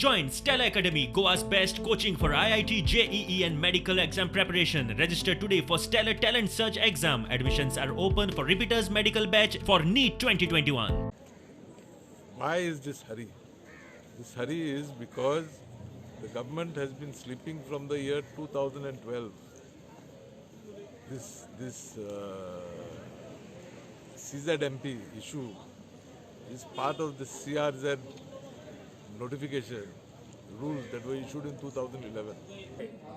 Join Stellar Academy, Goa's best coaching for IIT, JEE, and medical exam preparation. Register today for Stellar Talent Search exam. Admissions are open for repeaters medical batch for NEET 2021. Why is this hurry? This hurry is because the government has been sleeping from the year 2012. This CZMP issue is part of the CRZ notification rules that were issued in 2011.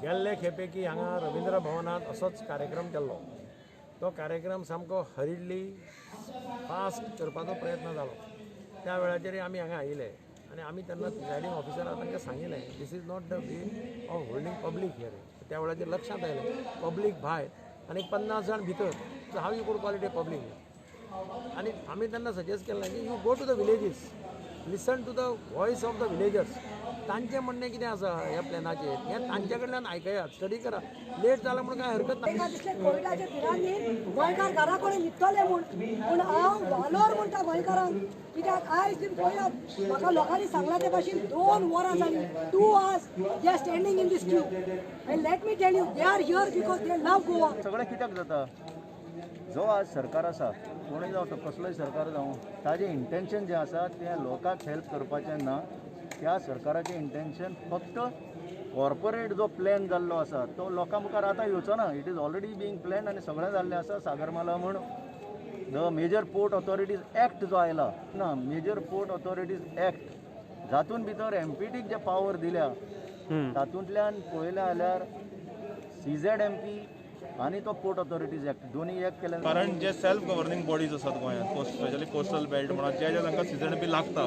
गेल्ले खेपे की हांगा रविंद्र भवनांत असोच कार्यक्रम केल्लो. तो कार्यक्रम सामको हरिडली फास्ट करपाचो प्रयत्न जालो. त्या वेळाचेर आमी हांगा आयिल्ले आनी आमी तेन्ना प्रिसायडींग ऑफिसराक तांकां सांगिल्लें, "This is not the way of holding public hearing." त्या वेळाचेर लक्षांत आयलें, पब्लीक भायर आनी 50 जाण भितर, so how you could call it a public? आनी आमी तेन्ना सजेस्ट केल्लें की you go to the villages, listen to the voice of the villagers. तांचें म्हणणें कितें आसा ह्या प्लॅनाचेर, हें तांचे कडल्यान आयकयात, स्टडी करा. लेट जालां म्हणून कांय हरकत ना. तांकां दिसलें कोविडाच्या भिरांनी गोंयकार घरा कडेन न्हिदतले म्हूण. पूण हांव वालोर म्हणटा गोंयकारांक, कित्याक आयज तुमी पळयात, म्हाका लोकांनी सांगलां ते भाशेन 2 वरां जालीं, 2 hours they are standing in this queue, and let me tell you, they are here because they love Goa. सगळें कित्याक जाता? जो आज सरकार आसा, कोणूय जावं, तो कसलोय सरकार जावं, ताजें इंटेन्शन जें आसा तें लोकांक हेल्प करपाचें ना. त्या सरकाराचें इंटेन्शन फक्त कॉर्पोरेट जो प्लॅन जाल्लो आसा तो लोकां मुखार आतां येवचो ना. It is already being plan आनी सगळें जाल्लें आसा. सागरमाला म्हूण the Major Port Authorities Act जो आयला ना, मेजर पोर्ट ऑथॉरिटीज एक्ट जातून भितर एमपीटीक जे पावर दिल्या, तातूंतल्यान पळयलें जाल्यार सीझेड एमपी आनी तो पोर्ट ऑथॉरिटीज एक्ट दोनूय एक केले. कारण जे सेल्फ गव्हर्निंग बॉडीज आसात गोंयांत, स्पेशली कोस्टल बेल्ट म्हणा, जे जे तांकां सीझेडएमपी लागता,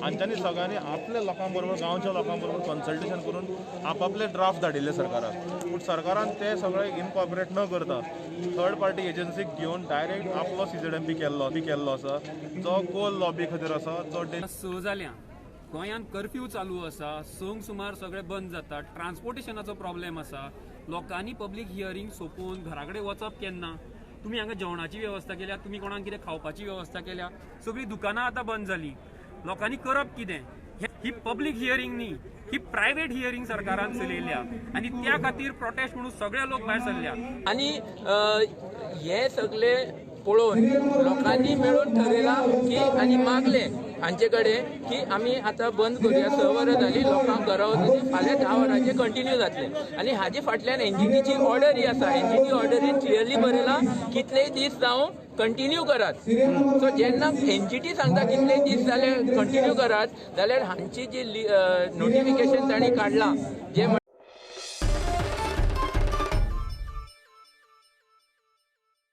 हांच्यांनी सगळ्यांनी आपल्या लोकां बरोबर, गांवच्या लोकां बरोबर कन्सल्टेशन करून आपापले ड्राफ्ट धाडिल्ले सरकाराक. पूण सरकारान ते सगळे इनकॉर्पोरेट न करता थर्ड पार्टी एजन्सीक घेवन डायरेक्ट आपलो सीझेडएमपी केल्लो आसा, जो कोल लॉबी खातीर आसा, जो 6 जाल्या, गोंयांत कर्फ्यू चालू आसा. 6ंक सुमार सगळें बंद जाता. ट्रान्सपोर्टेशनाचो प्रॉब्लेम आसा. लोकांनी पब्लीक हियरींग सोंपोवन घरा कडेन वचप केन्ना? तुमी हांगा जेवणाची वेवस्था केल्या, तुमी कोणाक कितें खावपाची वेवस्था केल्या, सगळीं दुकानां आतां बंद जालीं. लोकांनी करप कितें? ही पब्लीक हियरींग न्ही, ही प्रायव्हेट हियरींग सरकारान चलयल्या आनी त्या खातीर प्रोटेस्ट म्हणून सगळे लोक भायर सरल्या. आनी हे सगळे पळोवन लोकांनी मेळून ठरयलां की आनी मागलें हांचे कडेन की आमी आतां बंद करुया. 6 वरां जालीं, लोकांक घरा वचूंदी. फाल्यां 10 वरांचेर कंटिन्यू जातलें. आनी हाजे फाटल्यान एनजीटीची ऑर्डर ही आसा. एनजीटी ऑर्डरीन क्लियरली बरयलां, कितलेय दीस जावं कंटिन्यू करात. सो जेन्ना एनजीटी सांगता कितलेय दीस जाले कंटिन्यू करात, जाल्यार हांची जी नोटिफिकेशन तांणी काडलां